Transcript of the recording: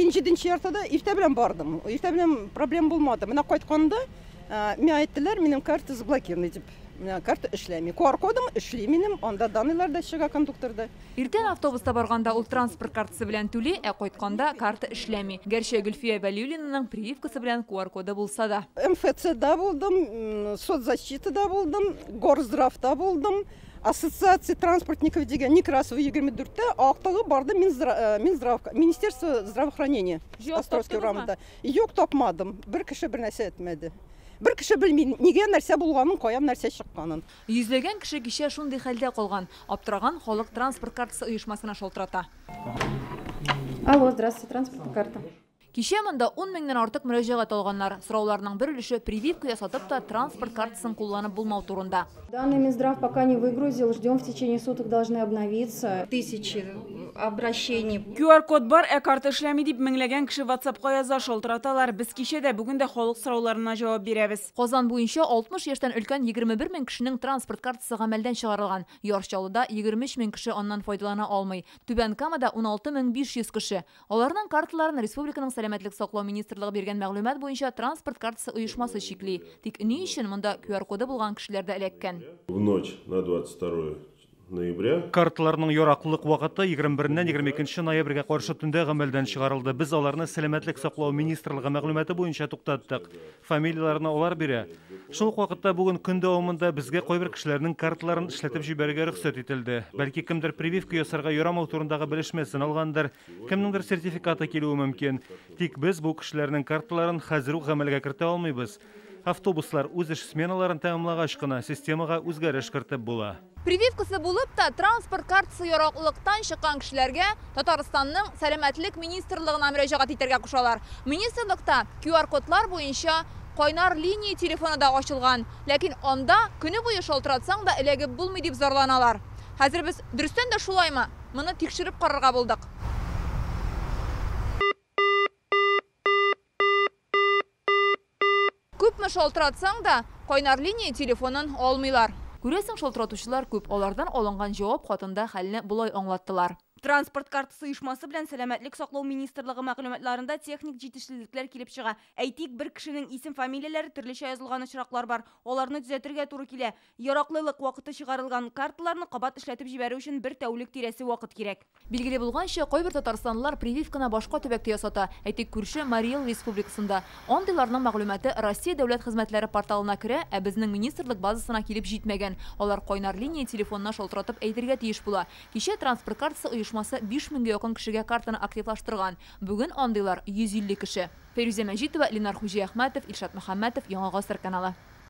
Мин 7:30 иртә белән бардым. Иртә белән проблем булмады. Менә кайтканда миңа әйттеләр, минем карта заблокирована дип. Менә карта эшләми. QR-кодым эшли минем, анда данныйлар да чыга кондукторда. Иртән автобуста барганда ул транспорт картасы белән түли, ә кайтканда карта эшләми. Гәрчә Гөлфия Вәлиуллинаның прививкасы белән QR-коды булса да. МФЦда булдым, соцзащитада булдым, горздравта булдым. Ассоциация транспортников дигән Некрасова 24-тә актыгы барды Минздрав, Министерство здравоохранения. Островский урамында. Юк, тапмадым. Бер кеше бер нәрсә әйтмәде. Бер кеше белми, нигә нәрсә булганын, каян нәрсә чыкканын. Йөзләгән кеше кичә шундый хәлдә калган. Аптыраган халык транспорт картасы оешмасына шалтырата. Алло, здравствуйте, транспортная карта. Кичә монда 10 меңнән артык мөрәҗәгать алганнар. Сорауларның бер өлеше прививка ясатып та транспорт картасын кулланып булмау турында. Данные Минздрав пока не выгрузил, ждем, в течение суток должны обновиться. Тысячи обращений. QR-код бар, ә карта эшләми дип меңләгән кеше WhatsApp-ка яза, шалтыраталар. Без кичә дә, бүген дә халык сорауларына җавап бирәбез. Казан буенча 60 яшьтән өлкән 21 мең кешенең транспорт картасы гамәлдән чыгарылган. Яр Чаллыда 23 мең кеше аннан файдалана алмый. Түбән Камада 16 500 кеше. Аларның карталарын республиканың Сәламәтлек саклау министрлыгы биргән мәгълүмат буенча транспорт картасы оешмасы чикли. Тик ни өчен монда QR-коды булган кешеләр дә эләккән? В ночь на 22 ноября. Карталарның яраклылык вакыты 21-ннән 22 ноябрьгә каршы төндә гамәлдән чыгарылды. Без аларны Сәламәтлек саклау министрлыгы мәгълүматы буенча туктаттык. Фамилияләрне алар бирә. Шул ук вакытта бүген көн дәвамында безгә кайбер кешеләрнең карталарын эшләтеп җибәрергә рөхсәт ителде. Бәлки, кемдер прививка ясарга ярамау турындагы белешмәсен алгандыр, кемнеңдер сертификаты килүе мөмкин. Тик без бу кешеләрнең карталарын хәзер үк гамәлгә кертә алмыйбыз. Автобуслар үз эш сменаларын тәмамлагач кына системага үзгәреш кертеп була. Прививкасы булып та транспорт картасы яраклылыктан чыккан кешеләргә Татарстанның Сәламәтлек министрлыгына мөрәҗәгать итәргә кушалар. Министрлыкта QR-кодлар буенча кайнар линия телефоны да ачылган. Ләкин анда көне буе шалтыратсаң да эләгеп булмый дип зарланалар. Хәзер без дөрестән дә шулаймы? Моны тикшереп карарга булдык. Күпме шалтыратсаң да, кайнар линия телефонын алмыйлар. Күрәсең, шалтыратучылар күп. Алардан алынган җавап хатында хәлне болай аңлаттылар. Транспорт картасы оешмасы белән Сәламәтлек саклау министрлыгы мәгълүматларында техник җитешсезлекләр килеп чыга. Әйтик, бер кешенең исем фамилияләре төрлечә язылган очраклар бар. Аларны төзәтергә туры килә. Яраклылык вакыты чыгарылган карталарны кабат эшләтеп җибәрү өчен бер тәүлек тирәсе вакыт кирәк. Билгеле булганча, кайбер татарстанлылар прививканы башка төбәктә ясата. Әйтик, күрше Марий Эл Республикасында. Андыйларның мәгълүматы Россия дәүләт хезмәтләре порталына керә, ә безнең министрлык базасына килеп җитмәгән. Алар кайнар линия телефонына шалтыратып әйтергә тиеш була. Кичә транспорт картасы оешмасы 5000гә якын кешегә картаны активлаштырган. Бүген андыйлар 150 кеше. Фәйрүзә Мәҗитова, Ленар Хуҗиәхмәтов, Илшат Мөхәммәтов, Яңа Гасыр каналы.